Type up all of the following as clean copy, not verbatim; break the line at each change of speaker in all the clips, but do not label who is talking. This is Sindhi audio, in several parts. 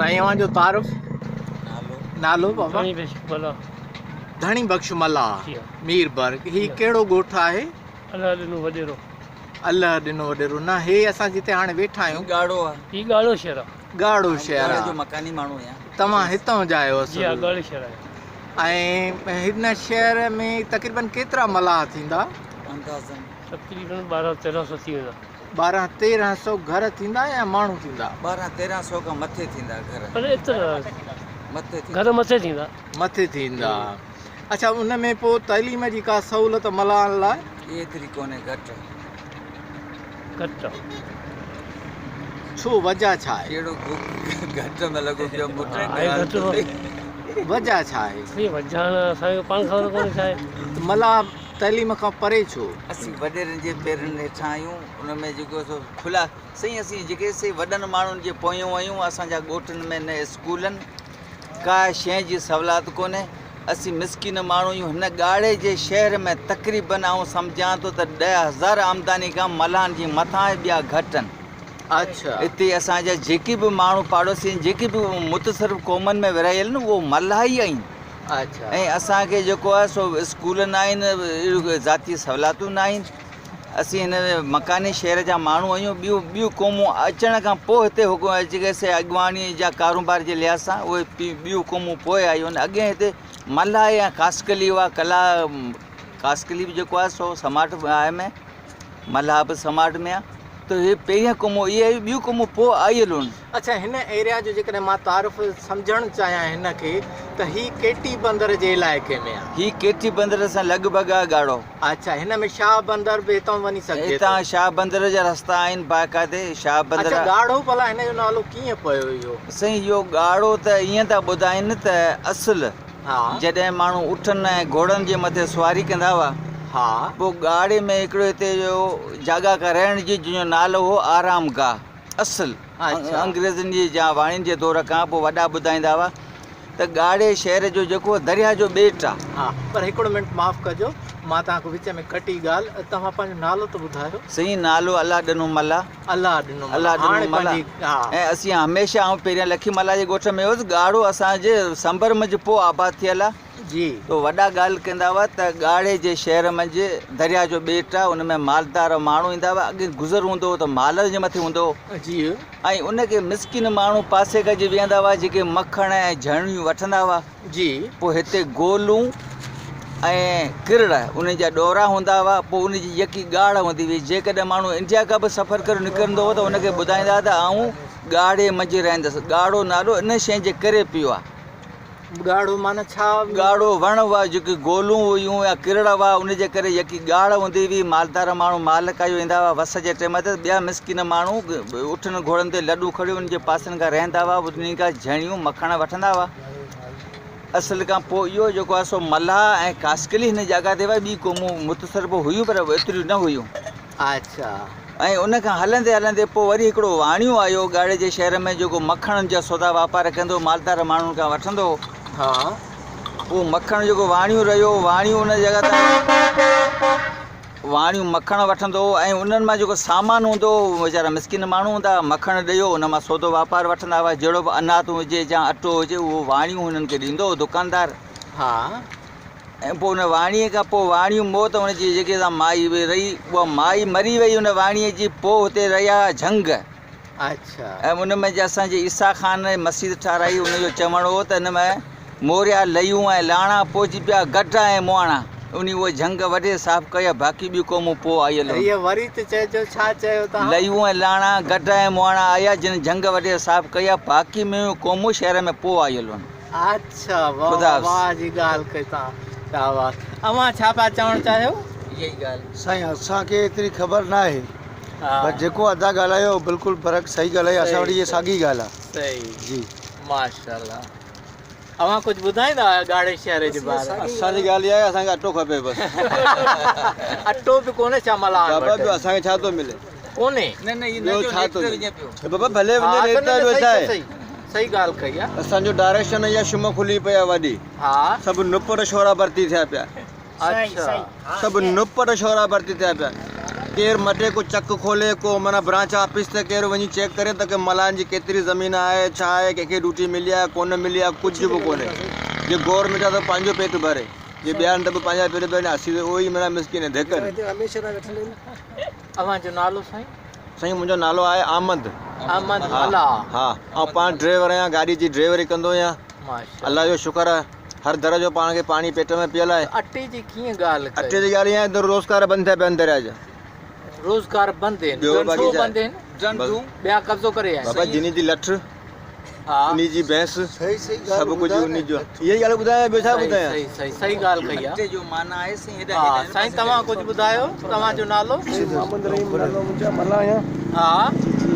سائين اوهان جو تعارف؟
نالو.
نالو بابا؟
ڌڻي بخش ملاح.
ڌڻي بخش ملاح
جي ها.
ميربر هي ڪهڙو ڳوٺ آهي؟
الله ڏنو وڏيرو.
الله ڏنو وڏيرو نه هي اسان جتي هاڻي ويٺا آهيون.
ڳاڙهو آ.
هي ڳاڙهو شهر آ.
ڳاڙهو شهر
ڳاڙهي
آ.
جو مڪاني ماڻهو آهيان.
توهان هتان جا آهيو اصل.
جي ها ڳاڙهي شهر آهيان.
۽ هن شهر ۾ تقريبن ڪيترا ملاح ٿيندا؟
اندازن.
تقريبن 12 13 سو ٿي ويندا.
12 13 سو گهر ٿيندا يا ماڻهو ٿيندا؟
12 13 سو کان مٿي ٿيندا گهر.
پر ايترا
مٿي ٿيندا.
گهر مٿي ٿيندا.
مٿي ٿيندا. اڇا ان ۾ پوء تعليم جي ڪا سهولت ملاحن لاء؟
ايتري ڪونهي گهٽ.
گهٽ آ.
ڇو وجه ڇا آهي؟
ڪهڙو گهٽ ۾ لڳو پيو مٽ.
آهي گهٽ
وجه ڇا آهي؟
سائين وجه هاڻ اسان کي پاڻ خبر ڪونهي ڇا آهي.
ملاح تعليم کان پري ڇو؟
اسين وڏيرن جي پيرن هيٺان آهيون ان ۾ جيڪو سو کلا سائين اسين جيڪي سي وڏن ماڻهن جي پويون آهيون اسان جا ڳوٺن ۾ نه اسڪولن ڪا شيء جي سهولت ڪونهي اسين مسڪين ماڻهو آهيون هن ڳاڙهي جي شهر ۾ تقريبن آئون سمجهان ٿو ته 10,000 آمداني کان ملاحن جي مٿان ۽ ٻيا گهٽ آهن
اڇا
اتي اسان جا جيڪي به ماڻهو پاڙوسي آهن جيڪي به متصرف قومن ۾ ورهايل آهن اهو ملاح ئي آهن ۽ اسان کي جيڪو آهي سو اسڪول نه آهن ذاتي سهولتون نه آهن اسين هن مڪاني شهر جا ماڻهو آهيون ٻيون ٻيون قومون اچڻ کان پوء هتي جيڪي سي اڳواڻي جا ڪاروبار جي لحاظ سان اهي ٻيون قومون پوء آيون آهن اڳي هتي ملاح يا خاصخيلي هئا ڪلا خاصخيلي به جيڪو آهي سو سماٽ آهي ۾ ملاح به سماٽ ۾ آهي ته هي پهريان قومون اهي آيون ٻيون قومون پوء آيل هن.
اڇا هن ايريا جو جيڪڏهن مان تعارف سمجهڻ چاهيان هن کي ته هي ڪيٽي بندر جي علائقي ۾ آهي.
هي ڪيٽي بندر سان لڳ ڀڳ آهي ڳاڙهو.
اڇا هن ۾ شاهه بندر به هتان وڃي سگهجي ٿو.
هتان شاهه بندر جا رستا آهن باقاعدي شاهه بندر.
اڇا ڳاڙهو ڀلا هن جو نالو ڪيئن پيو اهو؟
سائين اهو ڳاڙهو ته ائين ٿا ٻڌائين ته اصل. جڏهن ماڻهو اٺن ۽ گهوڙن جي مٿي سواري ڪندا هئا. پوء ڳاڙهي ۾ هڪڙو هتي جو جاڳا ڪا رهڻ جي جنهن جو نالو هو آرام گاهه. اصل انگريزن جي يا واڻين جي دور کان پوء وڏا ٻڌائيندا هئا ته ڳاڙهي شهر جو جيڪو درياهه جو ٻيٽ آ.
ها پر هڪڙو منٽ معاف ڪجو مان توهان کي وچ ۾ ڪٽي ڳالهه توهان پنهنجو نالو ته ٻڌايو.
سائين نالو الله ڏنو ملاح.
الله ڏنو
الله ڏنو ملاح ۽ اسين هميشه آئون پهريان لکي ملاح جي ڳوٺ ۾ هيس ڳاڙهو اسان جي سنبر منجهه پوء آباد ٿيل آ
جي
تو وڏا ڳالهه ڪندا هئا ته ڳاڙهي جي شهر منجهه درياء جو ٻيٽ آ ان ۾ مالدار ماڻهو ايندا هئا اڳي گذر هوندو هو ته مال جي مٿي هوندو هو
جي
۽ ان کي مسڪين ماڻهو پاسي کان جي ويهندا هئا جيڪي مکڻ ۽ جهڻيون وٺندا هئا
جي.
پوء هتي گولون ۽ ڪرڙ انهن جا ڏورا هوندا هئا، پوء ان جي يڪي ڳاڙهه هوندي هئي. جيڪڏهن ماڻهو انڊيا کان به سفر ڪري نڪرندو هو ته ان کي ٻڌائيندا هئا ته آئون ڳاڙهي منجهه رهندس. ڳاڙهو نالو ان شيء جي ڪري پيو آهي.
ڳاڙهو معنيٰ ڇا؟
ڳاڙهو وڻ هئا، جيڪي گولون هيون يا ڪرڙ هئا، ان جي ڪري يڪي ڳاڙهه هوندي هئي. مالدار ماڻهو مال ڪاهيو ايندا هئا وس جي ٽيم تي، ٻيا مسڪين ماڻهو اٺن گهوڙن تي لڏون کڻيو انهن جي پاسن کان رهندا هئا، انهن کان جهڻيون مکڻ وٺندا هئا. اصل کان پوء اهو جيڪو آهي سو ملاح ۽ ڪاسڪلي هن جڳهه تي هئا ٻي قومون متصرف هيون پر ايتريون نه هيون.
اڇا.
۽ ان کان هلندي هلندي پوء وري هڪڙو واڻيو آيو ڳاڙهي جي شهر ۾ جيڪو مکڻن جا سودا واپار ڪندو مالدار ماڻهن کان وٺندو هو.
ها.
اهو مکڻ جيڪو واڻيو رهيو واڻيو ان جڳهه تان واڻيون مکڻ وٺندو هو ۽ انهن مان جيڪو سامان هوندو هو اهي ويچارا مسڪين ماڻهو هوندا هئا مکڻ ڏيو ان مان سودو واپار وٺندا هئا جهڙو به انات هجي يا اٽو هجي اهو واڻيون هنن کي ڏيندو هو دڪاندار
ها
۽ پوء ان واڻيي کان پوء واڻيون مئو ته ان جي جيڪي سا مائي رهي اها مائي مري وئي ان واڻيي جي پوء هتي رهيا جهنگ
اڇا.
۽ ان ۾ جي اسان جي عيسيٰ خان مسيت ٺاهرائي ان جو چوڻ هو ته ان ۾ موريا ليون ۽ لاڻا پوئجي پيا گڊ ۽ مهاڻا انهي اهي جهنگ وڍي صاف ڪيا باقي ٻيون قومون پوء آيل هيون.
هيء وري ته چئجو ڇا چيو توهان؟
ليون ۽ لاڻا گڊ ۽ مهاڻا آيا جن جهنگ وڍي صاف ڪيا باقي ميون قومون شهر ۾ پوء آيل هيون.
اڇا واه
خدا حافظ.
واه جي ڳالهه ڪئي توهان شاباس اوهان ڇا پيا چوڻ چاهيو؟
اها ئي ڳالهه.
سائين اسان کي ايتري خبر ناهي. پر جيڪو ادا ڳالهايو بلڪل برحق صحيح ڳالهايو اسان وٽ اها ساڳي ڳالهه آهي.
صحيح
جي.
ماشاءالله اوهان ڪجهه ٻڌائيندا ڳاڙهي شهر جي باري ۾.
اسان جي ڳالهه اها آهي اسان کي اٽو کپي بس.
اٽو به ڪونهي ڇا ملاحن وٽ.
بابا ٻيو اسان کي ڇا ٿو ملي.
ڪونهي.
نه نه هي
ٻيو
نه
ڇا ٿو ملي. بابا ڀلي
ها
وڃي
نه
ريت
نه
جو ڇا
صحيح
آهي.
صحيح صحيح ڳالهه ڪئي آ.
اسان جو ڊائريڪشن اها شم کلي پئي آ وڏي.
ها.
سڀ نپڙ شورا ڀرتي ٿيا پيا.
اڇا.
سڀ نپڙ شورا ڀرتي ٿيا پيا. ڪير مٽي ڪو چڪ کولي ڪو معنيٰ برانچ آفيس تي ڪير وڃي چيڪ ڪري ته ڪي ملاحن جي ڪيتري زمين آهي ڇا آهي ڪنهن کي ڊيوٽي ملي آهي ڪونه ملي آهي ڪجهه به ڪونهي جي گورنمينٽ آهي ته پنهنجو پيٽ ڀري جي ٻيا آهن ته به پنهنجا پيٽ ڀرين اسين ته اهي ئي معنيٰ مسڪين ڌڪن.
اوهان جو نالو سائين؟
سائين منهنجو نالو آهي احمد.
احمد ملاح.
ها آئون پاڻ ڊرائيور آهيان گاڏي جي ڊرائيوري ڪندو آهيان. الله جو شڪر آهي هر در جو پاڻ کي پاڻي پيٽ ۾ پيل آهي.
اٽي جي ڪيئن ڳالهه ڪئي؟
اٽي جي ڳالهه اها آهي ته روزگار بند ٿيا پيا آهن درياء جا.
روزگار بند آهن.
ٻيو باقي
ڇو
ڇا
بند آهن؟ ٻيا قبضو ڪري آيا آهن.
بابا جني جي لٺ انهي جي بينس سڀ ڪجهه انهي جو. اها ئي ڳالهه ٻڌايان ٻيو ڇا ٻڌايان.
صحيح صحيح صحيح ڳالهه ڪئي آهي.
اٽي جو معنيٰ آهي سائين هيڏا
ها
هيڏا
سائين توهان ڪجهه ٻڌايو توهان جو نالو؟
محمد رحيم نالو منهنجو ملاح آهيان.
ها.
جي جي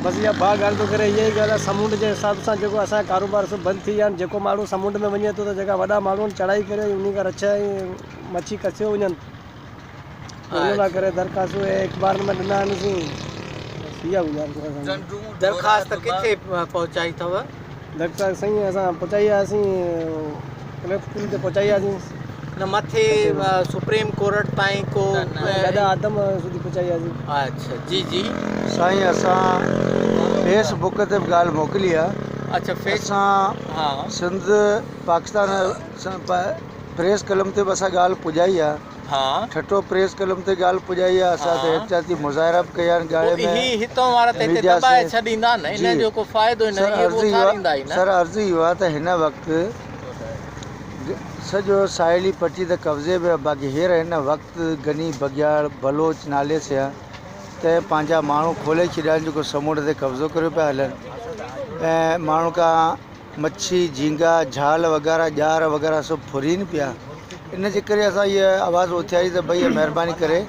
بس اها ڀاء ڳالهه ٿو ڪري اها ئي ڳالهه آهي سمنڊ جي حساب سان جيڪو اسان جو ڪاروبار سڀ بند ٿي ويا آهن جيڪو ماڻهو سمنڊ ۾ وڃي ٿو ته جيڪا وڏا ماڻهو آهن چڙهائي ڪري انهي کان رڇ ۽ مڇي کسيو وڃن ان لاء ڪري درخواستون اهي اخبارن ۾ ڏنا آهن سين بس اها گذارش آهي اسان جي.
درخواست ڪٿي پهچائي اٿو؟
درخواست سائين اسان پهچائي آياسين ڪلفٽن تي پهچائي آياسين.
نه مٿي سپريم ڪورٽ تائين ڪو
دادا آدم سڌي پهچائي آياسين.
اڇا جي جي.
سائين اسان فيس بڪ تي به ڳالهه موڪلي آ.
اڇا فيس
اسان
ها.
سنڌ پاڪستان پريس ڪلب تي به اسان ڳالهه پڄائي آ.
ها.
ٺٽو پريس ڪلب تي ڳالهه پڄائي آ اسان ته احتجاجي مظاهرا به ڪيا آهن ڳاڙهي ۾
هي هتان وارا ته هتي دٻائي ڇڏيندا نه ان جو ڪو فائدو نه اهي اٿاريندا ئي نه.
سر عرض اهو آ ته هن وقت سڄو ساحلي پٽي ته قبضي ۾ آ باقي هير هن وقت غني بگياڙ بلوچ نالي سي آ ته پنهنجا ماڻهو کولي ڇڏيا آهن جيڪو سمنڊ تي قبضو ڪريو پيا هلن ۽ ماڻهن کان مڇي، جهينگا، جهال وغيره ڄار وغيره سڀ ڦرين پيا ان جي ڪري اسان هيء آواز اٿياري ته ڀئي مهرباني ڪري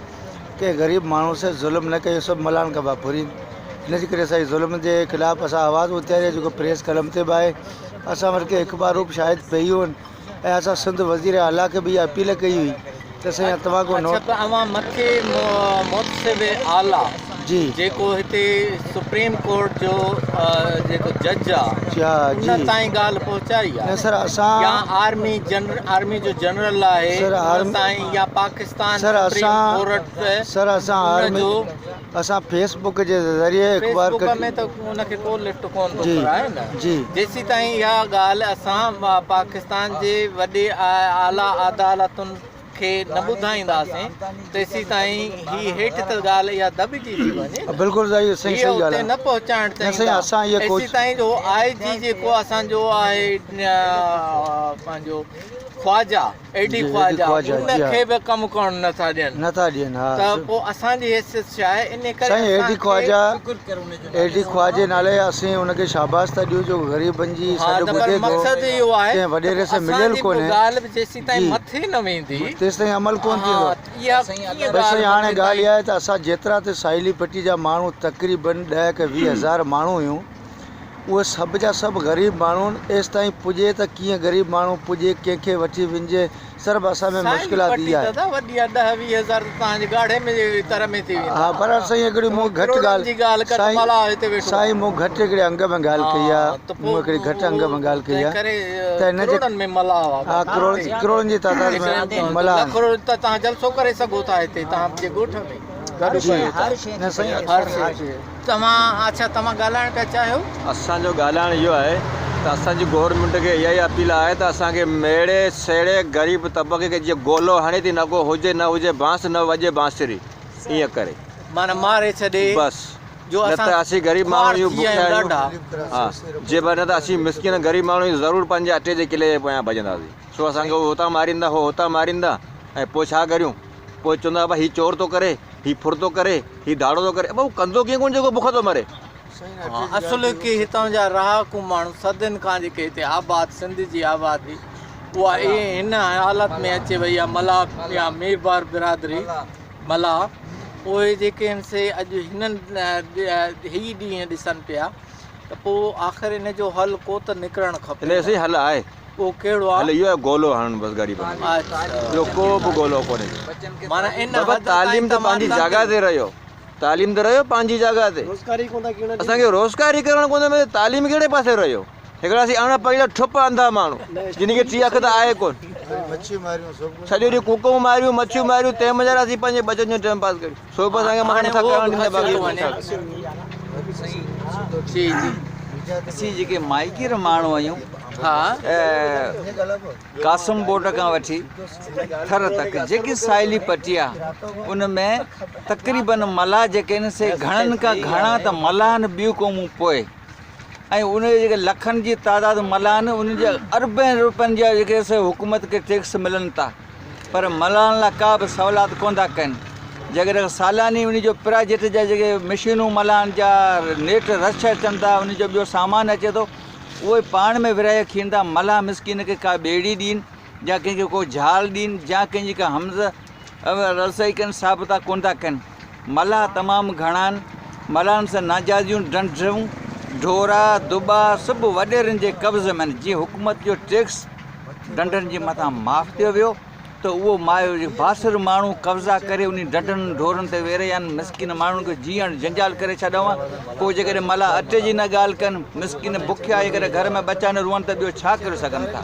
ڪنهن غريب ماڻهو سان ظلم نه ڪيو سڀ ملان ڪبا ڦرين ان جي ڪري اسان ظلم جي خلاف اسان آواز اٿياري جيڪو پريس قلم تي به آهي اسان وٽ ڪي اخبارون به شايد پيون آهن ۽ اسان سنڌ وزير اعليٰ کي به اها اپيل ڪئي هئي ته سائين توهان ڪو
اڇا ته اوهان مٿي محتسب اعليٰ
جي
جيڪو هتي سپريم ڪورٽ جو جيڪو جج آ
جا جي
ان تائين ڳالهه پهچائي آ
نه سر اسان
يا آرمي جنرل آرمي جو جنرل آهي
سر
ان تائين يا پاڪستان
سر
سپريم
اسان
ڪورٽ
سر اسان
ان
آرمي
جو
اسان فيس بڪ جي ذريعي اخبار
فيس بڪ ۾ ته ان کي ڪو لفٽ ڪون ٿو
جي
ڪرائي نه
جي
جيسيتائين اها ڳالهه اسان پاڪستان جي وڏي اعليٰ عدالتن کي نه ٻڌائينداسين تيسيتائين هي هيٺ ته ڳالهه اها دٻجي ٿي وڃي نه.
بلڪل سائين صحيح
هيء
صحيح
اتي
ڳالهه
نه پهچائڻ
نه سائين
چاهيندا
اسان اها ڪوشش
ايسيتائين جو آء جي جيڪو اسان جو آهي پنهنجو خواجا اي ڊي
جي، اي ڊي
خواجا
خواجا،
ان
جي ها.
کي به ڪم ڪرڻ نه ٿا ڏين
نه ٿا ڏين ها
ته پوء اسان جي حيثيت ڇا آهي ان ڪري
سائين اي ڊي
اسان کي
خواجا اي ڊي خواجي نالي اسين ان کي شاباس ٿا ڏيون جو غريبن جي
ها
سڏ
ته پر
ٻڌي ٿو
مقصد اهو آهي
ڪنهن
ته
وڏيري
پوء
سان
اسان
مليل
جي پوء
ڪونهي
ڳالهه به جيسيتائين
جي
مٿي نه ويندي
تيستائين عمل ڪونه
ها
ٿيندو
اها ڪيئن
بس سائين
ڳالهه
هاڻي
مٿي
ڳالهه
تائين
اها آهي ته اسان جيترا ته ساحلي پٽي جا ماڻهو تقريبن ڏهه کان 20 هزار ماڻهو هيون اهي سڀ جا سڀ غريب ماڻهو آهن ايستائين پڄي ته ڪيئن غريب ماڻهو پڄي ڪنهن کي وٺي وڃجي سر به اسان ۾
سائين
مشڪلات
پٽي
اها آهي.
دادا وڏي آ ڏهه 20 هزار ته توهان جي ڳاڙهي ۾ جي تر ۾ ٿي ويندا.
ها پر سائين هڪڙي مون گهٽ
ڪروڙن جي ڳالهه
ڳالهه
ڪر
سائين
ملا هتي ويٺو آ.
سائين مون گهٽ هڪڙي انگ ۾ ڳالهه ڪئي آ
ها ته
مون
پوء
هڪڙي گهٽ انگ ۾ ڳالهه ڪئي آ
تنهن ڪري
ته هن جي
ڪروڙن ۾ ملاح آ
ها ڪروڙ ڪروڙن جي تعداد ۾
جيڪڏهن
ملاح
لک روپيا ته توهان جلسو ڪري سگهو ٿا هتي توهان جي ڳوٺ ۾ گڏ
جي
ڪيو ٿا
نه سائين
هر شيء توهان اڇا توهان ڳالهائڻ پيا چاهيو؟
اسان جو ڳالهائڻ اهو آهي ته اسان جي گورنمينٽ کي اها ئي اپيل آهي ته اسان کي ميڙي سيڙي غريب طبقي کي جيئن گولو هڻي ٿي نه ڪو هجي نه هجي بانس نه وڄي بانسري ائين ڪري.
معنيٰ ماري ڇڏي
بس
جو
نه
اسان
ته اسين غريب ماڻهو
خوار
آهيون
ٿي
بکيا
آهيون
آهيون
ڏاڍا.
ها جي نه ته اسين مسڪين غريب ماڻهو آهيون ضرور پنهنجي اٽي جي ڪلي جي پويان ڀڄنداسين سو اسان کي هو هتان ماريندا هو هتان ماريندا ۽ پوء ڇا ڪريون پوء چوندا ڀا هي چور ٿو ڪري هي ڦر ٿو ڪري هي ڌاڙو ٿو ڪري ابا هو ڪندو ڪيئن ڪونه جيڪو بک ٿو مري.
ها اصل ڪي هتان جا رهاڪو ماڻهو صدين کان جيڪي هتي آباد سنڌ جي آبادي اها ائين هن حالت ۾ اچي وئي آهي ملاح يا ميربار برادري ملاح اهي جيڪي آهن سي اڄ هنن هي ڏينهن ڏسن پيا ته پوء آخر ان جو حل ڪو ته نڪرڻ کپي
ان جو سائين حل آهي.
اهو ڪهڙو آهي؟
حل اهو آهي گولو هڻن بس غريبن کي. ٻيو ڪو به گولو ڪونهي.
معنيٰ ان
بابا
حد تائين
تعليم ته
توهان
پنهنجي جاڳهه تي رهيو. تعليم ته رهيو پنهنجي جاڳهه تي.
روزگار ئي ڪونه ٿا ڪرڻ ڏين.
اسان کي روزگار ئي ڪرڻ ڪونه ٿو ملي تعليم ڪهڙي پاسي رهيو. هڪڙا اسين اڻ پڙهيل ٺپ انڌا ماڻهو جن کي ٽي اک ته آهي ڪونه. سڄو ڏينهن ڪوڪون ماريون مڇيون ماريون تنهن منجهان اسين پنهنجي ٻچن جو ٽائيم پاس ڪريون سو به اسان کي معنيٰ نٿا ڪرڻ ڏيندا باقي
جي جي
اسين جيڪي ماهيگير ماڻهو آهيون
ها
قاسم بورڊ کان وٺي ٿر تڪ جيڪي ساحلي پٽي آهي ان ۾ تقريبن ملاح جيڪي آهن سي گهڻن کان گهڻا ته ملاح آهن ٻيون قومون پوء ۽ ان جي جيڪي لکن جي تعداد ملاح آهن انهن جا اربين روپين جا جيڪي سي حڪومت کي ٽيڪس ملن ٿا پر ملاحن لاء ڪا به سهولت ڪونه ٿا ڪن جيڪڏهن سالاني ان جو پراجيڪٽ جا جيڪي مشينون ملاحن جا نيٽ رش اچن ٿا ان جو ٻيو سامان اچي ٿو اهي پاڻ ۾ ورهائي کين ٿا ملاح مسڪين کي ڪا ٻيڙي ڏين يا ڪنهن کي ڪو جهال ڏين يا ڪنهن جي ڪا حمز رسائي ڪن ثابتا ڪونه ٿا ڪن ملاح تمام گهڻا آهن. ملاحن سان ناجائزيون، ڍنڍون، ڍورا، دٻا سڀ وڏيرن جي قبضي ۾ آهن. جيئن حڪومت جو ٽيڪس ڍنڍن جي مٿان معاف ٿيو ويو ته اهو بااثر ماڻهو قبضا ڪري انهي ڍنڍن ڍورن تي ويهي رهيا آهن. مسڪين ماڻهن کي جيئڻ جنجال ڪري ڇڏيو آهي. پوء جيڪڏهن ملاح اٽي جي نه ڳالهه ڪن، مسڪين بکيا جيڪڏهن گهر ۾ ٻچا نه روئن ته ٻيو ڇا ڪري سگهن ٿا.